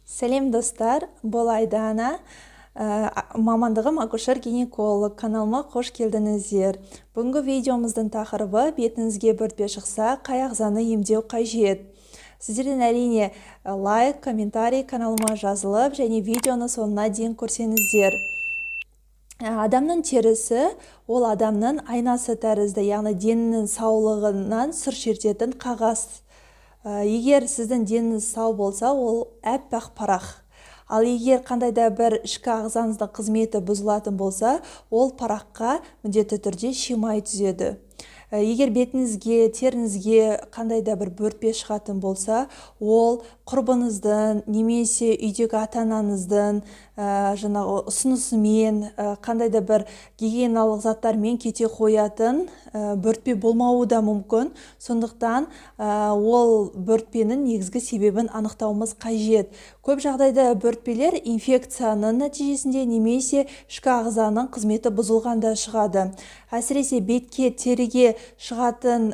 Сәлем, достар! Бұл Айдана. Мамандығым акушер-гинеколог. Каналыма қош келдіңіздер. Бүгінгі видеомыздың тақырыбы: бетіңізге бөртпе шықса, қай ағзаны емдеу қажет? Сіздерден, әрине, лайк, комментарий, каналыма жазылып және видеоны соңына дейін көрсеңіздер. Адамның терісі ол адамның айнасы тәрізді, яғни денінің саулығынан сыр шертетін қағаз. Егер сіздің деніңіз сау болса, ол әппақ парақ. Ал егер қандай да бір ішкі ағзаңыздың қызметі бұзылатын болса, ол параққа міндетті түрде шимай түседі. Егер бетіңізге, теріңізге қандай да бір бөртпе шығатын болса, ол құрбыңыздың немесе үйдегі ата анаңыздың жаңағы ұсынысымен, қандай да бір гигиеналық заттармен кете қоятын бөртпе болмауы да мүмкін. Сондықтан ол бөртпенің негізгі себебін анықтауымыз қажет. Көп жағдайда бөртпелер инфекцияның нәтижесінде немесе ішкі ағзаның қызметі бұзылғанда шығады. Әсіресе бетке, теріге шығатын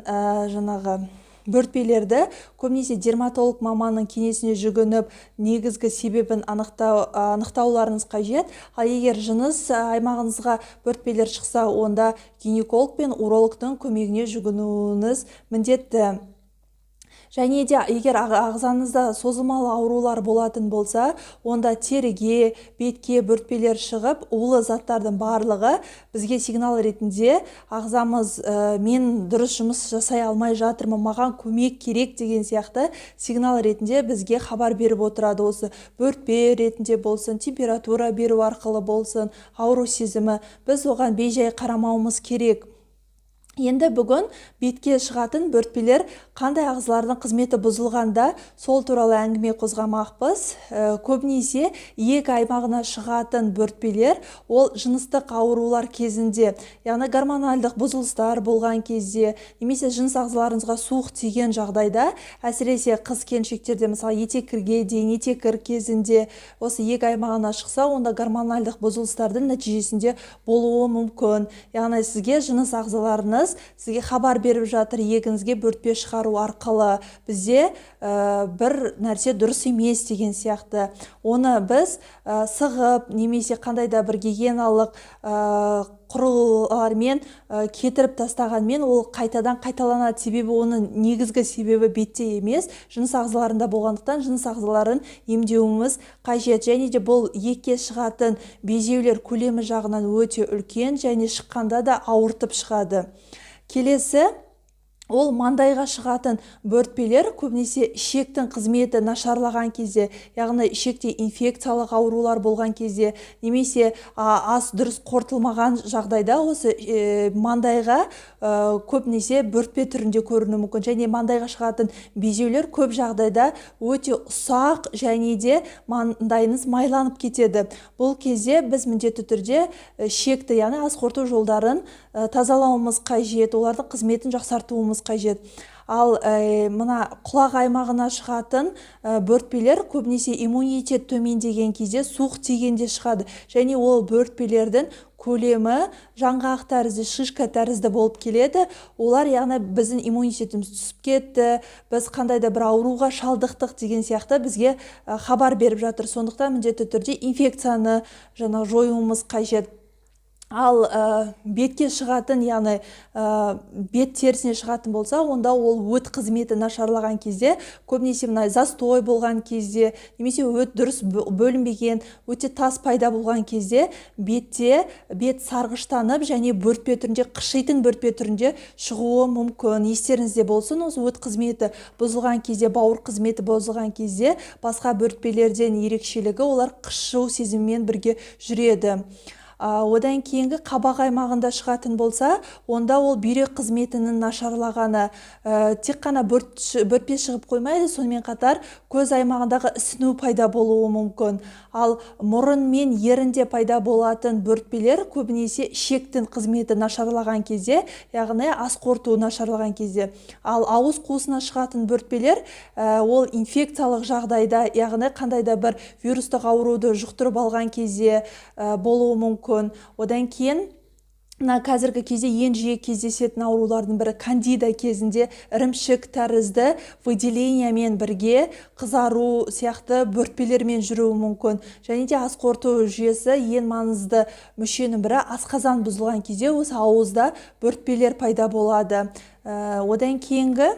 жаңағы бөртпелерді көбінесе дерматолог маманның кеңесіне жүгініп, негізгі себебін анықтауларыңыз қажет. Ал егер жыныс аймағыңызға бөртпелер шықса, онда гинеколог пен урологтың көмегіне жүгінуіңіз міндетті. Және де егер ағзаңызда созылмалы аурулар болатын болса, онда теріге, бетке бөртпелер шығып, улы заттардың барлығы бізге сигнал ретінде, ағзамыз мен дұрыс жұмыс жасай алмай жатырмын, маған көмек керек деген сияқты сигнал ретінде бізге хабар беріп отырады. Осы бөртпе ретінде болсын, температура беру арқылы болсын, ауру сезімі, біз оған бейжай қарамауымыз керек. Енді бүгін бетке шығатын бөртпелер қандай ағзалардың қызметі бұзылғанда, сол туралы әңгіме қозғамақпыз. Көбінесе иек аймағына шығатын бөртпелер ол жыныстық аурулар кезінде, яғни гормональдық бұзылыстар болған кезде немесе жыныс ағзаларыңызға суық тиген жағдайда, әсіресе қыз келіншектерде, мысалы, етеккірге дейін, етеккір кезінде осы иек аймағына шықса, онда гормональдық бұзылыстардың нәтижесінде болуы мүмкін. Яғни сізге жыныс ағзаларыңыз сізге хабар беріп жатыр иегіңізге бөртпе шығару арқылы, бізде бір нәрсе дұрыс емес деген сияқты. Оны біз сығып немесе қандай да бір гигиеналық құрылғылармен кетіріп тастағанмен, ол қайтадан қайталанады. Себебі оның негізгі себебі бетте емес, жыныс ағзаларында болғандықтан, жыныс ағзаларын емдеуіміз қажет. Және де бұл иекке шығатын безеулер көлемі жағынан өте үлкен және шыққанда да ауыртып шығады. Келесі ол маңдайға шығатын бөртпелер көбінесе ішектің қызметі нашарлаған кезде, яғни ішекте инфекциялық аурулар болған кезде немесе ас дұрыс қорытылмаған жағдайда осы маңдайға көбінесе бөртпе түрінде көрінуі мүмкін. Және маңдайға шығатын безеулер көп жағдайда өте ұсақ және де маңдайыңыз майланып кетеді. Бұл кезде біз міндетті түрде ішекті, яғни ас қорыту жолдарын тазалауымыз қажет, олардың қызметін жақсартуымыз қажет. Ал мына құлақ аймағына шығатын бөртпелер көбінесе иммунитет төмендеген кезде, суық тигенде шығады. Және ол бөртпелердің көлемі жаңғақ тәрізді, шишка тәрізді болып келеді. Олар, яғни біздің иммунитетіміз түсіп кетті, біз қандай да бір ауруға шалдықтық деген сияқты бізге хабар беріп жатыр. Сондықтан міндетті түрде инфекцияны жаңа жоюымыз қажет. Ал бетке шығатын, яғни бет терісіне шығатын болса, онда ол өт қызметі нашарлаған кезде, көбінесе мына застой болған кезде немесе өт дұрыс бөлінбеген, өте тас пайда болған кезде бетте бет сарғыштанып және бөртпе түрінде, қышитын бөртпе түрінде шығуы мүмкін. Естеріңізде болсын, осы өт қызметі бұзылған кезде, бауыр қызметі бұзылған кезде басқа бөртпелерден ерекшелігі олар қышу сезімімен бірге жүреді. Одан кейінгі қабақ аймағында шығатын болса, онда ол бүйрек қызметінің нашарлағаны. Тек қана бөртпе шығып қоймайды, сонымен қатар көз аймағындағы ісіну пайда болуы мүмкін. Ал мұрын мен ерінде пайда болатын бөртпелер көбінесе ішектің қызметі нашарлаған кезде, яғни ас қорытуы нашарлаған кезде. Ал ауыз қуысына шығатын бөртпелер ол инфекциялық жағдайда, яғни қандай да бір вирустық ауруды жұқтырып алған кезде болуы мүмкін. Одан кейін Мына қазіргі кезде ең жиі кездесетін аурулардың бірі кандида кезінде ірімшік тәрізді выделениямен бірге қызару сияқты бөртпелермен жүруі мүмкін. Және де ас қорыту жүйесі ең маңызды мүшенің бірі, асқазан бұзылған кезде осы ауызда бөртпелер пайда болады. Одан кейінгі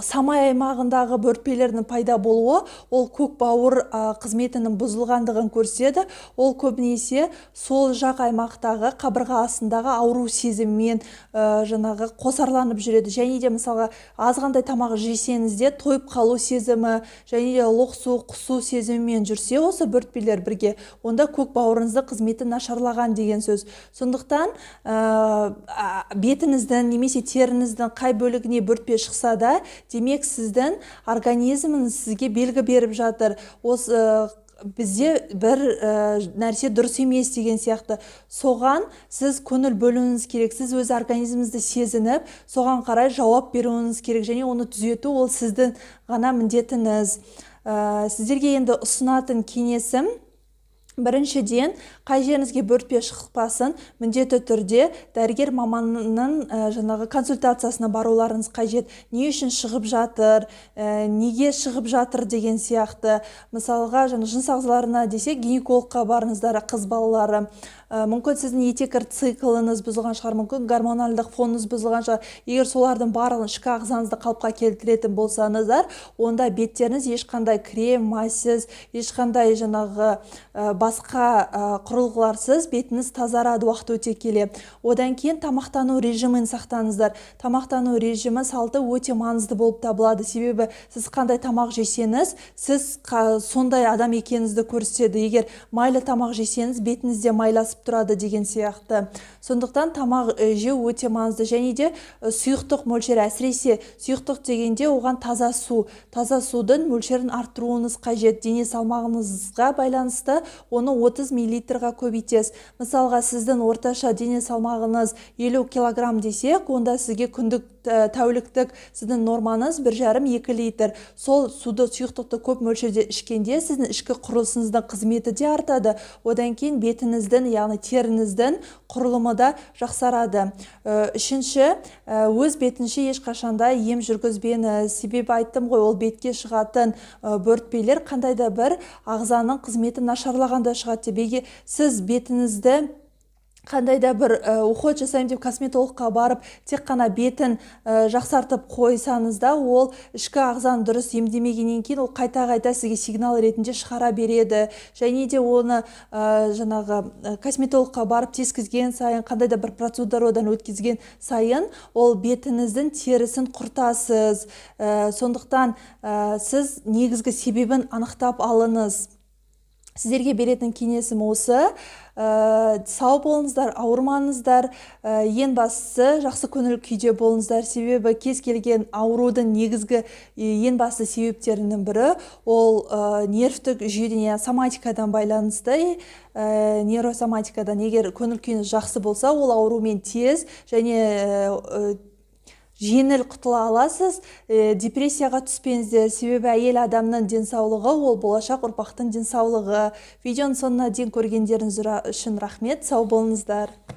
самай аймағындағы бөртпелердің пайда болуы ол көк бауыр қызметінің бұзылғандығын көрсетеді. Ол көбінесе сол жақ аймақтағы қабырға астындағы ауру сезімімен жаңағы қосарланып жүреді. Және де, мысалға, азғантай тамақ жесеңіз де, тойып қалу сезімі және де лоқсу, құсу сезімімен жүрсе осы бөртпелер бірге, онда көк бауырыңыздың қызметі нашарлаған деген сөз. Сондықтан бетіңіздің немесе теріңіздің қай бөлігіне бөртпе шықса да, демек, сіздің организміңіз сізге белгі беріп жатыр, осы бізде бір нәрсе дұрыс емес деген сияқты. Соған сіз көңіл бөлуіңіз керек. Сіз өз организміңізді сезініп, соған қарай жауап беруіңіз керек және оны түзету ол сіздің ғана міндетіңіз. Сіздерге енді ұсынатын кеңесім: біріншіден, қай жеріңізге бөртпе шықпасын, міндетті түрде дәрігер маманның жаңағы консультациясына баруларыңыз қажет. Не үшін шығып жатыр, неге шығып жатыр деген сияқты. Мысалға, жаңа жыныс ағзаларына десек, гинекологқа барыңыздар. Қыз балалары, мүмкін, сіздің етеккір цикліңіз бұзылған шығар, мүмкін, гормоналдық фоныңыз бұзылған шығар. Егер солардың барлығын, ішкі ағзаңызды қалыпқа келтіретін болсаңыздар, онда беттеріңіз ешқандай крем, мазьсыз, ешқандай жаңағы басқа құрылғыларсыз бетіңіз тазарады уақыт өте келе. Одан кейін тамақтану режимін сақтаңыздар. Тамақтану режимі, салты өте маңызды болып табылады, себебі сіз қандай тамақ жесеңіз, сіз сондай адам екеніңізді көрсетеді. Егер майлы тамақ жесеңіз, бетіңіз де майласып тұрады деген сияқты. Сондықтан тамақ жеу өте маңызды. Және де сұйықтық мөлшері, әсіресе сұйықтық дегенде оған таза су, таза судың мөлшерін арттыруыңыз қажет. Дене салмағыңызға байланысты оны 30 миллилитрға көбейтесіз. Мысалға, сіздің орташа дене салмағыңыз 50 килограмм десек, онда сізге күндік, тәуліктік сіздің нормаңыз 1,5-2 литр. Сол суды, сұйықтықты көп мөлшерде ішкенде, сіздің ішкі құрылысыңыздың қызметі де артады. Одан кейін бетіңіздің, яғни теріңіздің құрылымы да жақсарады. Үшінші, өз бетінше ешқашанда ем жүргізбеңіз. Себебі айттым ғой, ол бетке шығатын бөртпелер қандай да бір ағзаның қызметі нашарлағанда шығады деп. Егер сіз бетіңізді қандай да бір уход жасаймын деп косметологқа барып, тек қана бетін жақсартып қойсаңыз да, ол ішкі ағзаны дұрыс емдемегеннен кейін ол қайта-қайта сізге сигнал ретінде шығара береді. Және де оны жаңағы косметологқа барып тескізген сайын, қандай да бір процедурадан өткізген сайын ол бетіңіздің терісін құртасыз. Сондықтан сіз негізгі себебін анықтап алыңыз. Сіздерге беретін кеңесім осы. Сау болыңыздар, ауырмаңыздар. Ең бастысы, жақсы көңіл күйде болыңыздар, себебі кез келген аурудың негізгі, ең басты себептерінің бірі ол нервтік жүйеден, яғни соматикадан байланысты, нейросоматикадан. Егер көңіл күйіңіз жақсы болса, ол аурумен тез және жеңіл құтыла аласыз. Депрессияға түспеңіздер, себебі әйел адамның денсаулығы ол болашақ ұрпақтың денсаулығы. Видеоның соңына дейін көргендеріңіз үшін рахмет. Сау болыңыздар.